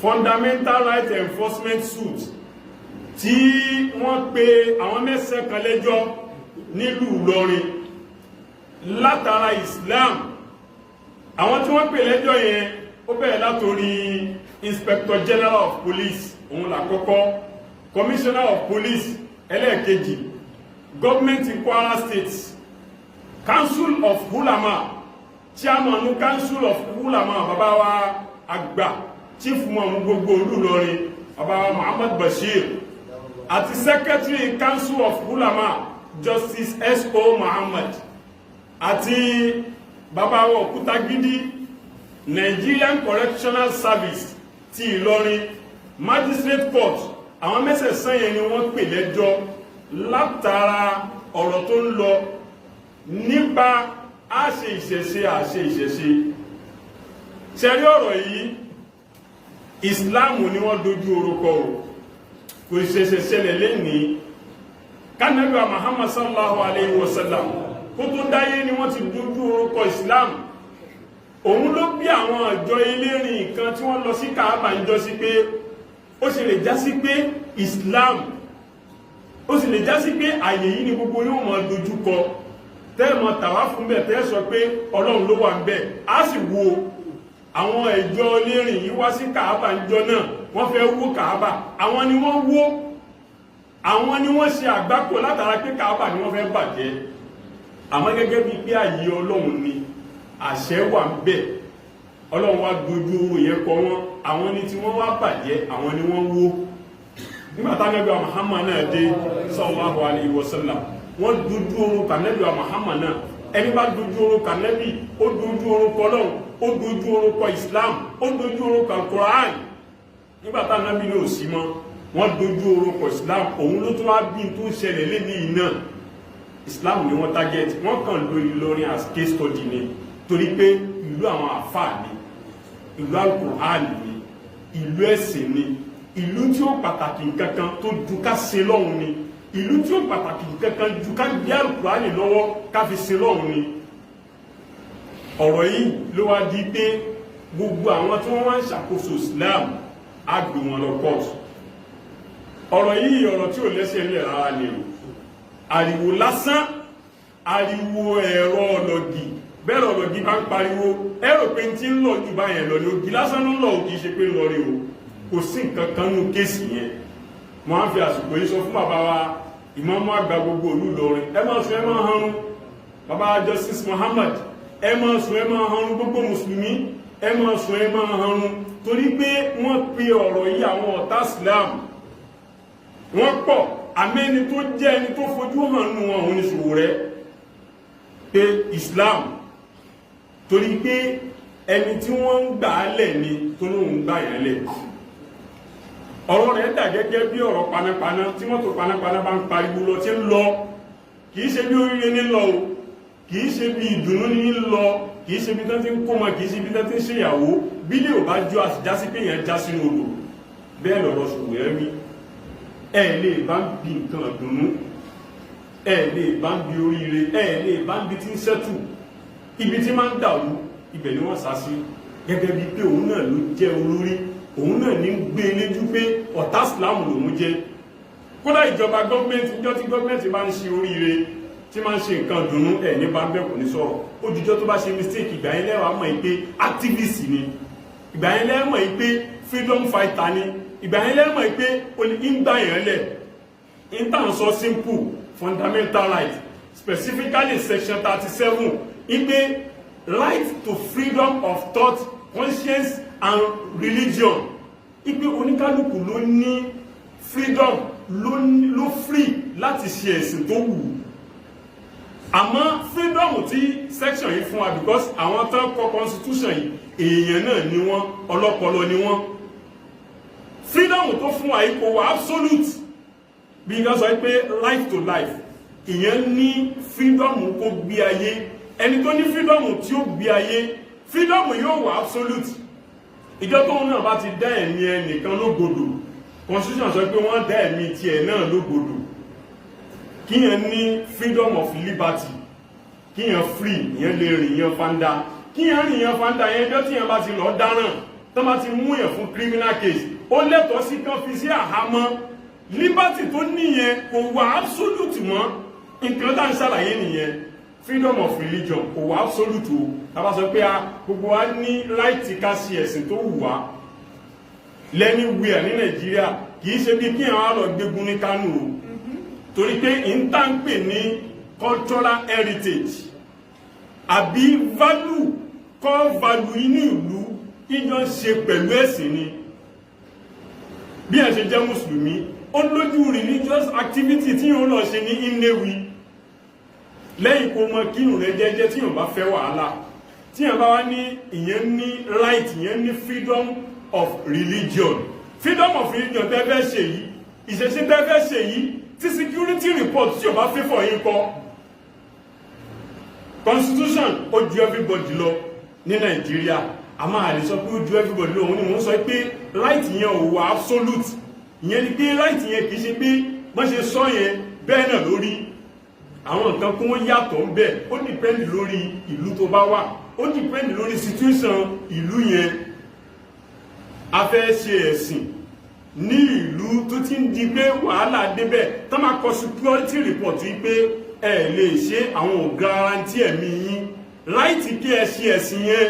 Fundamental Right Enforcement Suit tí wọ́n pe àwọn mẹ́sàn kan lẹ́jọ́ nílùú Ìlọrin látara Islam. Àwọn tí wọ́n pè lẹ́jọ́ yẹn, ó bẹ̀rẹ̀ látorí Inspector General of Police, òun làkọ́kọ́, Commissioner of Police ẹlẹ́ẹ̀kejì, Government in Kwara State, Council of Ulama, Chairman Council of Ulama, bàbá wa àgbà, Chief Imam gbogbo olú Ìlọrin, bàbá wa Muhammad Bashir, àti Secretary Council of Ulama, Justice S.O. Muhammad, àti bàbá wa Òkútagídí, Nigerian Correctional Service ti Ìlọrin, Magistrate Court. Àwọn mẹ́sẹ̀sán yẹn ni wọ́n pè lẹ́jọ́ látara ọ̀rọ̀ tó ń lọ nípa àṣe ìṣẹ̀ṣe, àṣe ìṣẹ̀ṣe. Ṣẹ̀rí ọ̀rọ̀ yìí, Ìsìláàmù ni wọ́n dojú orúkọ o. Kò ṣẹ̀ṣẹ̀ ṣẹlẹ̀ lẹ́nìí. Kánàbí Muhammad sallallahu alayhi wa sallam kó tó dáyé ni wọ́n ti dojú orúkọ Islam. Òun ló bí àwọn àjọ elérin kan tí wọ́n lọ sí Kaaba ń jọ sí pé ó sì lè já sí pé Islam, ó sì lè já sí pé àyè yìí ni gbogbo yóò máa dojú kọ, tẹ́ẹ̀mọ̀ tàwa fún bẹ́ẹ̀, tẹ́ẹ̀ sọ pé Ọlọ́run ló wà ń bẹ̀. Á sì wo àwọn ìjọ elérin yìí wá sí Kaaba ń jọ náà, wọ́n fẹ́ wó Kaaba. Àwọn ni wọ́n wó, àwọn ni wọ́n ṣe àgbákò látara pé Kaaba ni wọ́n fẹ́ bàjẹ́. Àmọ́ gẹ́gẹ́ bíi pé àyè Ọlọ́run ni, àṣẹ wà ń bẹ̀, Ọlọ́run wá dojú owó yẹn kọ wọ́n. Àwọn ni tí wọ́n wá bàjẹ́, àwọn ni wọ́n wó. Nígbà tánábì wa Muhammad náà dé, sallallahu alayhi wa sallam, wọ́n dojú oorun kànábì wa Muhammad náà. Ẹni bá dojú oorun kànábì, ó dojú oorun kọ Ọlọ́run, ó dojú oorun kọ Islam, ó dojú oorun kọ Quran. Nígbà tánábì náà ò sí mọ́, wọ́n dojú oorun kọ Islam. Òun ló tún wá bí tó ń ṣẹlẹ̀ lé ní iná Islam ni wọ́n target. Wọ́n kàn lo Ìlọrin as case study ni, torí pé ìlú àwọn àfáà ni, ìlú Al-Qur'an ni, ìlú ẹ̀sìn ni, ìlú tí ó pàtàkì nǹkankan tó ju ká ṣe lọ́hùn ni, ìlú tí ó pàtàkì nǹkankan ju ká gbé Al-Qur'an lọ́wọ́ ká fi ṣe lọ́hùn ni. Ọ̀rọ̀ yìí ló wá di pé gbogbo àwọn tí wọ́n wá ń ṣàkóso Islam, á gbé wọn lọ court. Ọ̀rọ̀ yìí, ọ̀rọ̀ tí ò lẹ́sẹ̀ ńlẹ̀ rárá ni o. Ariwo lásán, ariwo ẹ̀rọ ọlọ́gì bẹ́ẹ̀. Ọlọ́gì bá ń pariwo, ẹ̀rọ pé tí ń lọ jù báyẹn lọ ni. Ògì lásán ló ń lọ, kì í ṣe pé ń lọ rí o. Kò sí nǹkan kan nù case yẹn. Mo á fi àsìkò yìí sọ fún bàbá wa, ìmáàmù àgbà gbogbo ìlú Ìlọrin, ẹ máa sùn, ẹ máa hanrun. Bàbá Justice Muhammad, ẹ máa sùn, ẹ máa hanrun. Gbogbo mùsùlùmí, ẹ máa sùn, ẹ máa hanrun, torí pé wọ́n pe ọ̀rọ̀ yìí, àwọn ọ̀tá Islam wọ́n pọ̀. Àmẹ́ni tó jẹ́ ẹni tó fojú hàn nù wọn, òun ni Sowore pé Islam, torí pé ẹni tí wọ́n ń gbà á lẹ̀ ni tó lóun gbà yẹn lẹ̀. Ọ̀rọ̀ rẹ̀ dà gẹ́gẹ́ bí ọ̀rọ̀ panápaná. Tí mọ́tò panápaná bá ń pariwo lọ, tí ń lọ, kìí ṣe bí oríire ní lọ o, kìí ṣe bí ìdùnnú ní lọ, kìí ṣe bí tán ti ń kó mọ, kìí ṣe bí tán ti ń ṣèyàwó. Bí lè ò bá jó, àṣìjásí pé èèyàn já sínú odò. Bẹ́ẹ̀ lọ̀rọ̀ Sowore rí. Ẹ lè bá ń bi nǹkan ìdùnnú, ẹ lè bá ń bi oríire, ẹ lè bá ń bi tí ń ṣẹ́tù. Ibi tí máa ń dàrú, ibẹ̀ ni wọ́n sá sí. Gẹ́gẹ́ bíi pé òun náà ló jẹ́ olórí, òun náà ní gbé léjú pé ọ̀tá Islam lòun jẹ́. Kódà ìjọba, gọ́ọ̀mẹ̀ntì, ìjọ tí gọ́ọ̀mẹ̀ntì bá ń ṣe oríire, tí máa ń ṣe nǹkan dùnnú, ẹ̀ ní bá ń bẹ̀, kò ní sọ̀rọ̀. Ó dijọ́ tó bá ṣe mistake, ìgbà yẹn lẹ́wàá mọ̀ pé activist ni, ìgbà yẹn lẹ́wàá mọ̀ pé freedom fighter ni, ìgbà yẹn lẹ́wàá mọ̀ pé ń gbà yẹn lẹ̀. In terms sọ simple fundamental right, specifically section 37, ipe right to freedom of thought, conscience and religion, ipe oníkálukú ló ní freedom, ló free láti ṣe ẹ̀sìn tó wù ú. Àmọ́ freedom tí section yìí fún wa, because àwọn tán kọ constitution yìí, èèyàn náà ni wọ́n, ọlọ́pọlọ ni wọ́n, freedom tó fún wa yìí kò wà absolute. Bí nǹkan sọ pé right to life, ìyẹn ní freedom kó gbé ayé. Ẹni tó ní freedom tí ó gbé ayé, freedom yóò wà absolute. Ìjọ tóun náà bá ti dá ẹ̀mí ẹnìkan lógbodò, constitution sọ pé wọ́n dá ẹ̀mí tiẹ̀ náà lógbodò. Kíyàn ní freedom of liberty, kíyàn free, ìyẹn lè rìn yẹn fanda, kíyàn rìn yẹn fanda yẹn, ẹjọ́ tíyàn bá ti lọ dáràn. Tó bá ti mú yẹn fún criminal case, ó lẹ́tọ̀ọ́ sí kan fi sí àhámọ́. Liberty tó níyẹn kò wà absolute mọ́. Nǹkan tá à ń ṣàlàyé nìyẹn. Freedom of religion kò wà absolute o. Tá bá sọ pé a gbogbo wa ní right ká ṣe ẹ̀sìn tó wù wá l'anywhere ní Nàìjíríà, kì í ṣe bí kí àwọn àlọ́ gbégun ní Kánò o, torí pé ìta ń pè ní cultural heritage àbí value, core value inú ìlú, ìjọ ń ṣe pẹ̀lú ẹ̀sìn ni. Bí ẹ ṣe jẹ́ mùsùlùmí, ó lójú religious activity tí yóò lọ ṣe ní Nnewi lẹ́yìn kó mọ kírun rẹ jẹ́jẹ́ tí yóò bá fẹ́ wàhálà. Tí yóò bá wá ní ìyẹn ní right, ìyẹn ní freedom of religion. Freedom of religion tẹ́ fẹ́ ṣe yìí, ìṣẹ̀ṣe tẹ́ fẹ́ ṣe yìí, tí security report tí ò bá favour yín kọ́? Constitution ó ju everybody lọ ní Nàìjíríà. A máa lè sọ pé ó ju everybody lọ. Òun ni mò ń sọ pé right yẹn ò wà absolute. Ìyẹn ni pé right yẹn kì í ṣe pé wọ́n ṣe sọ yẹn bẹ́ẹ̀ náà lórí. Àwọn nǹkan kó wọ́n yàtọ̀ ń bẹ̀. Ó depend lórí ìlú tó bá wà, ó depend lórí situation ìlú yẹn. A fẹ́ ṣe ẹ̀sìn ní ìlú tó ti ń di pé wàhálà débẹ̀, tó máa kọ security report wípé ẹ lè ṣe, àwọn ò guarantee ẹ̀mí yín, right kí ẹ ṣe ẹ̀sìn yẹn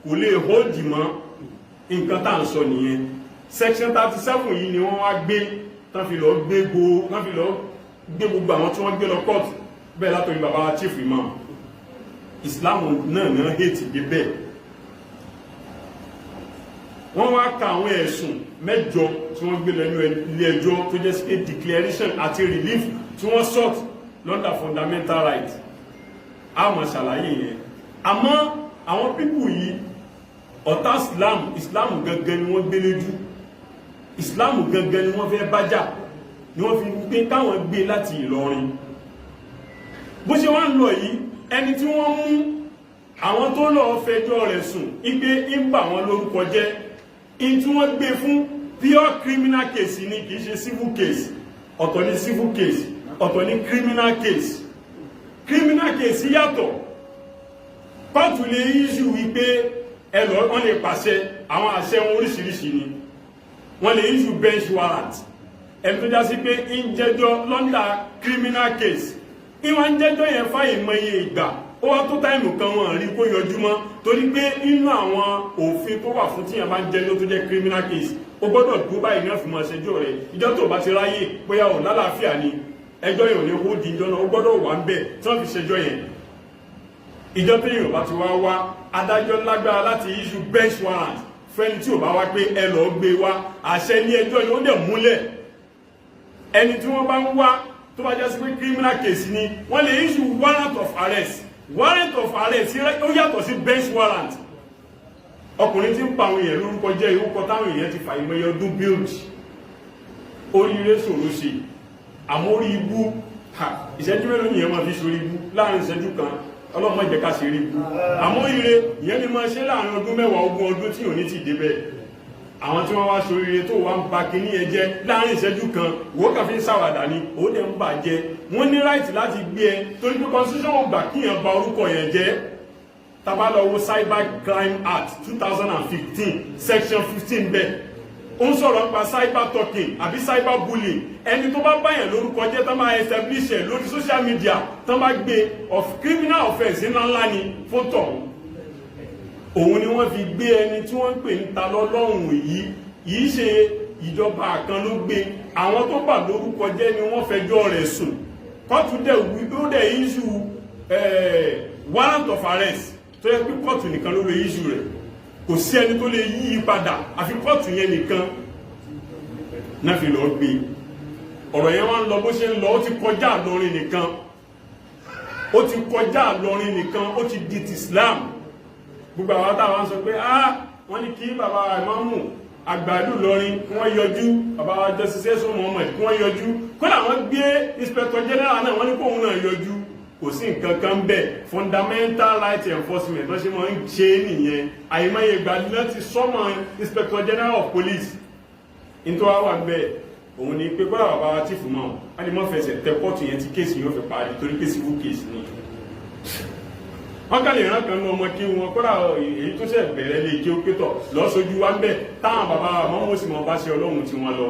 kò lè hold mọ́. Nǹkan tá à ń sọ nìyẹn. Section 37 yìí ni wọ́n wá gbé tán fi lọ gbé go, tán fi lọ gbé gbogbo àwọn tí wọ́n gbé lọ court bẹ́ẹ̀, látọ̀rí bàbá chief imam. Islam náà náà hate dé bẹ́ẹ̀. Wọ́n wá ka àwọn ẹ̀sùn mẹ́jọ tí wọ́n gbé lẹ́nu ilé ẹjọ́, tó jẹ́ state declaration àti relief tí wọ́n sought under fundamental right. A máa ṣàlàyé yẹn. Àmọ́ àwọn people yìí, ọ̀tá Islam, Islam gangan ni wọ́n gbé lójú, Islam gangan ni wọ́n fẹ́ bájà, ni wọ́n fi gbé káwọn gbé láti Ìlọrin. Bó ṣe wá ń lọ yìí, ẹni tí wọ́n mú, àwọn tó lọ fẹjọ́ rẹ̀ sùn ipe ń bà wọ́n lórúkọ jẹ́, in tí wọ́n gbé fún pure criminal case ni, kìí ṣe civil case. Ọ̀tọ̀ ní civil case, ọ̀tọ̀ ní criminal case. Criminal case yàtọ̀. Kóòtù lè issue wípé ẹlọ, wọ́n lè pàṣẹ àwọn àṣẹ wọn oríṣiríṣi ni. Wọ́n lè issue bench warrant. Ẹni tó já sí pé ń jẹ́jọ́ under criminal case, ìwọ̀n ń jẹ́jọ́ yẹn fáyè mọye ìgbà, ó wá tó time kan, wọn rí kó yọjú mọ́, torí pé inú àwọn òfin tó wà fún tíyàn bá ń jẹ́jọ́ tó jẹ́ criminal case, ó gbọ́dọ̀ dúró báyìí ní ọ̀fìn mọ́ ṣẹjọ́ rẹ̀. Ìjọ́ tó bá ti ráyè, bóyá ò lálàáfíà ni, ẹjọ́ yẹn ò ní hold ìjọ náà. Ó gbọ́dọ̀ wà ń bẹ̀ tí wọ́n fi ṣẹjọ́ yẹn. Ìjọ téèyàn bá ti wá wá, adájọ́ lágbára láti issue bench warrant fẹ́ni tí ò bá wá pé ẹ lọ́ọ́ gbé wá. Àṣẹ ilé ẹjọ́ yìí, ó dẹ̀ múlẹ̀. Ẹni tí wọ́n bá ń wá, tó bá jẹ́ sí pé criminal case ni, wọ́n lè issue warrant of arrest. Warrant of arrest, ó yàtọ̀ sí bench warrant. Ọkùnrin tí ń pa àwọn èèyàn lórúkọ jẹ́, ìwúkọ táwọn èèyàn ti fà ìmọ̀ye ọdún build. Oríire ṣòro ṣe, àmọ́ orí ibú, ìṣẹ́jú mélòó nìyẹn máa fi ṣorí ibú? Láàrin ìṣẹ́jú kan. Ọlọ́mọ jẹ́ ká ṣe rí ibú. Àmọ́ ire, ìyẹn ni máa ṣe láàrin ọdún 10, 20 ọdún tí ò ní ti débẹ̀. Àwọn tí wọ́n wá ṣoríire tó wá ń ba kíní ẹ jẹ́ láàrin ìṣẹ́jú kan, ìwọ kàn fi ń ṣàwàdà ni, ó dẹ̀ ń bà jẹ́. Wọ́n ní right láti gbé ẹ, torí pé constitution ò gbà kíyàn ba orúkọ yẹn jẹ́. Tá bá lọ wo Cyber Crime Act 2015, section 15 bẹ́ẹ̀, ó ń sọ̀rọ̀ nípa cyber talking àbí cyber bullying. Ẹni tó bá báyàn lórúkọ jẹ́, tán bá establish ẹ̀ lórí social media, tán bá gbé of criminal offence ńláńlá ni fún tọ̀hún. Òun ni wọ́n fi gbé ẹni tí wọ́n ń pè ní Ta lọ́lọ́run yìí. Yìí ṣe ìjọba kan ló gbé. Àwọn tó bà lórúkọ jẹ́ ni wọ́n fẹjọ́ rẹ̀ sùn. Kóòtù dẹ̀ wí, ó dẹ̀ issue warrant of arrest, tó yẹ pé kóòtù nìkan ló lè issue rẹ̀. Kò sí ẹni tó lè yí i padà àfi kóòtù yẹn nìkan náà fi lọ́ọ́ gbé. Ọ̀rọ̀ yẹn wá ń lọ bó ṣe ń lọ. Ó ti kọjá Ìlọrin nìkan, ó ti kọjá Ìlọrin nìkan, ó ti di ti Islam. Gbogbo àwọn táwọn sọ pé ah, wọ́n ní kí bàbá ìmáàmù àgbàlú Ìlọrin kí wọ́n yọjú, bàbá wa Justice Ẹ̀sùn Muhammad kí wọ́n yọjú, kódà wọ́n gbé inspector general náà, wọ́n ní kóun náà yọjú, kò sí nǹkan kan bẹ́ẹ̀. Fundamental right enforcement wọ́n ṣe máa ń ṣe é nìyẹn. Àyèmáyé ìgbà náà ti summon inspector general of police. Nítorí wà bẹ́ẹ̀, òun ni pé kódà bàbá wa chief mọ́, wọ́n lè mọ́ fẹsẹ̀ tẹ kóòtù yẹn tí case yóò fi parí, torí pé civil case ni. Wọ́n kàn lè rán kan ní ọmọ kí wọn kódà èyí tó ṣẹ̀ bẹ̀rẹ̀ lè kí ó pétọ̀ lọ́sọjú wa ń bẹ̀, táwọn bàbá àmọ́ wọ́n sì mọ̀ bá ṣe Ọlọ́run tí wọ́n lọ,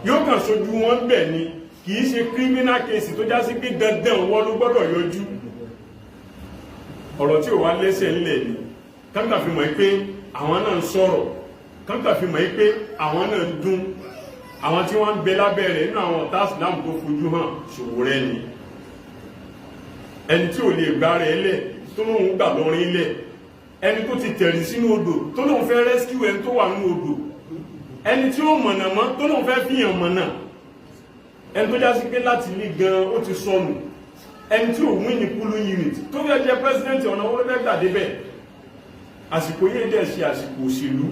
yóò kàn sojú wọn bẹ̀ ni. Kì í ṣe criminal case tó já sí pé dandan wọ́n ló gbọ́dọ̀ yọjú. Ọ̀rọ̀ tí ò wá lẹ́sẹ̀ ńlẹ̀ ni káńtà fi mọ̀ pé àwọn náà ń sọ̀rọ̀, káńtà fi mọ̀ pé àwọn náà ń dún. Àwọn tí wọ́n ń bẹ lábẹ́ rẹ̀ nínú àwọn ọ̀tá Islam tó fojú hàn Sowore ni. Ẹni tí ò lè gbá rẹ̀ lẹ̀ tó lóun gbà lọ́rin lẹ̀, ẹni tó ti tẹ̀rì sínú odò tó lóun fẹ́ rescue ẹni tó wà nínú odò, ẹni tí ó mọ̀nà mọ́ tó lóun fẹ́ fìyàn mọ̀nà, ẹni tó já sí pé láti ní gan ó ti sọnù, ẹni tí ò win ní polling unit tó fẹ́ jẹ́ president, ọ̀nà wọn fẹ́ gbà débẹ̀? Àsìkò yìí dẹ̀ ṣe àsìkò òṣèlú.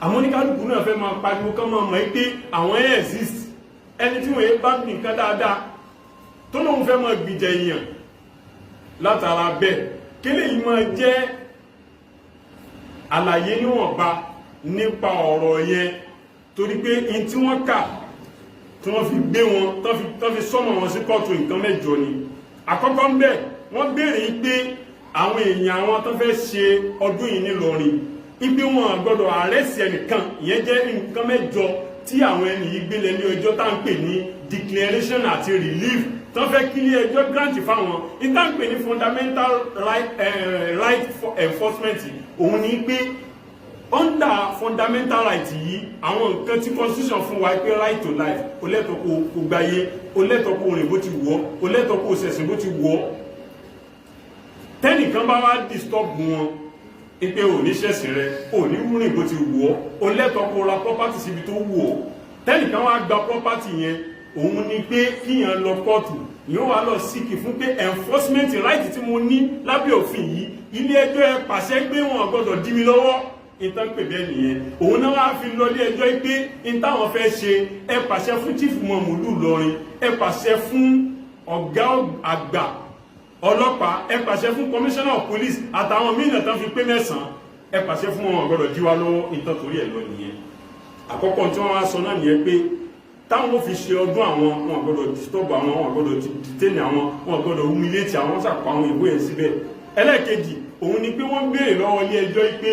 Àmọ́ oníkálukú náà fẹ́ máa pariwo kán máa mọ̀ pé àwọn exist. Ẹni tí wọ́n yé bá nìkan dáadáa tó lóun fẹ́ máa gbìjẹ èèyàn látara bẹ́ẹ̀, kélé yìí máa jẹ́ àlàyé níwọ̀nba nípa ọ̀rọ̀ yẹn, torí pé in tí wọ́n kà tí wọ́n fi gbé wọn, tán fi sọ́mọ̀ wọn sí kóòtù, nǹkan mẹ́jọ ni. Àkọ́kọ́ ń bẹ̀, wọ́n béèrè pé àwọn èèyàn àwọn tó fẹ́ ṣe ọdún yìí nílọrin, ibi wọn gbọ́dọ̀ arrest ẹnìkan. Ìyẹn jẹ́ nǹkan mẹ́jọ tí àwọn ẹni yìí gbélé ní ọjọ́ tá à ń pè ní declaration àti relief tán fẹ́ kí ilé ẹjọ́ grant fáwọn. Ìta ń pè ní fundamental right for enforcement, òun ni pé under fundamental right yìí, àwọn nǹkan tí constitution fún wa pé right to life, o lẹ́tọ̀ọ́ kó gbáyé, o lẹ́tọ̀ọ́ kó rìn bó ti wọ̀, o lẹ́tọ̀ọ́ kó ṣẹ̀sìn bó ti wọ̀. Tẹ́nìkan bá wá disturb wọn pé ò ní ṣẹ̀sìn rẹ, ò ní rìn bó ti wọ̀, o lẹ́tọ̀ọ́ kó ra property síbi tó wù ọ́, tẹ́nìkan wá gba property yẹn, òun ni pé kíyàn lọ kóòtù, yóò wá lọ seek fún pé enforcement right tí mo ní lábẹ́ òfin yìí, ilé ẹjọ́ ẹ pàṣẹ pé wọn gbọ́dọ̀ dí mi lọ́wọ́. Ìtàn pè bẹ́ẹ̀ nìyẹn. Òun náà wá fi lọ ilé ẹjọ́ pé n táwọn fẹ́ ṣe, ẹ pàṣẹ fún chief mọ̀mùlù Ìlọrin, ẹ pàṣẹ fún ọ̀gá àgbà ọlọ́pàá, ẹ pàṣẹ fún commissioner of police àtàwọn míì náà tán fi pé mẹ́sàn-án, ẹ pàṣẹ fún wọn gbọ́dọ̀ jí wa lọ́wọ́. Ìtàn torí ẹ̀ lọ nìyẹn. Àkọ́kọ́ tí wọ́n wá sọ náà nìyẹn pé táwọn fi ṣe ọdún àwọn, wọn gbọ́dọ̀ disturb àwọn, wọn gbọ́dọ̀ detain àwọn, wọn gbọ́dọ̀ humiliate àwọn, sàpọ̀ àwọn ìwé yẹn síbẹ̀. Ẹlẹ́ẹ̀kejì, òun ni pé wọ́n béèrè lọ́wọ́ ilé ẹjọ́ pé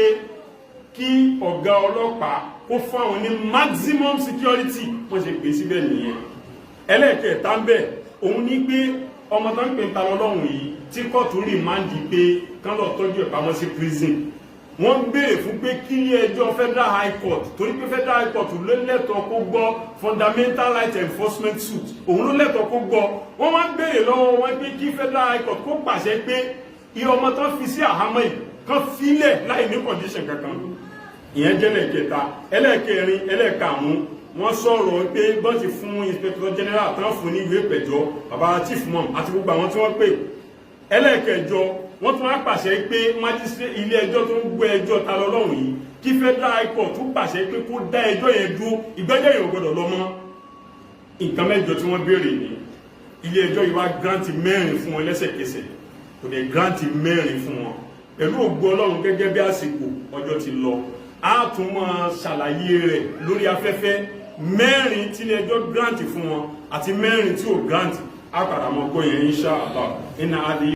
kí ọ̀gá ọlọ́pàá kó fún àwọn ní maximum security. Wọ́n ṣe pè síbẹ̀ nìyẹn. Ẹlẹ́ẹ̀kẹta ń bẹ̀, òun ni pé ọmọ tó ń pè ń ta lọ́lọ́run yìí tí kóòtù remand pé kán lọ tọ́jú ẹ̀ pamọ́ sí prison, wọ́n ń béèrè fún pé kí ilé ẹjọ́ Federal High Court, torí pé Federal High Court ló lẹ́tọ̀ọ́ kó gbọ́ fundamental right enforcement suit, òun ló lẹ́tọ̀ọ́ kó gbọ́. Wọ́n wá ń béèrè lọ́wọ́ wọn pé kí Federal High Court kó pàṣẹ pé iye ọmọ tán fi sí àhámọ́ yìí, kán filẹ̀ láì ní condition kankan. Ìyẹn jẹ́ lẹ́ẹ̀kẹta. Ẹlẹ́ẹ̀kẹrin, ẹlẹ́ẹ̀karùn-ún, wọ́n sọ̀rọ̀ pé bọ́n ti fún Inspector General tán fún ní ìwé ìpẹ̀jọ́ bàbá chief imam àti gbogbo àwọn tí wọ́n pè. Ẹlẹ́ẹ̀kẹjọ, wọ́n tún wá pàṣẹ pé magistrate ilé ẹjọ́ tó ń gbọ́ ẹjọ́ ta lọ́lọ́run yìí, kí Federal High Court tún pàṣẹ pé kó dá ẹjọ́ yẹn dúró, ìgbẹ́jọ́ yẹn ò gbọ́dọ̀ lọ mọ́. Nǹkan mẹ́jọ tí wọ́n béèrè ní ilé ẹjọ́ yìí wá grant mẹ́rin fún wọn lẹ́sẹ̀kẹsẹ̀, kò dẹ̀ grant mẹ́rin fún wọn. Pẹ̀lú ògo Ọlọ́run, gẹ́gẹ́ bí àsìkò ọjọ́ ti lọ, á tún máa ṣàlàyé rẹ̀ lórí afẹ́fẹ́. Mẹ́rin tí ilé ẹjọ́ grant fún wọn àti mẹ́rin tí ò grant, á padà mọ́ gbọ́ yẹn, insha Allah. Iná adé.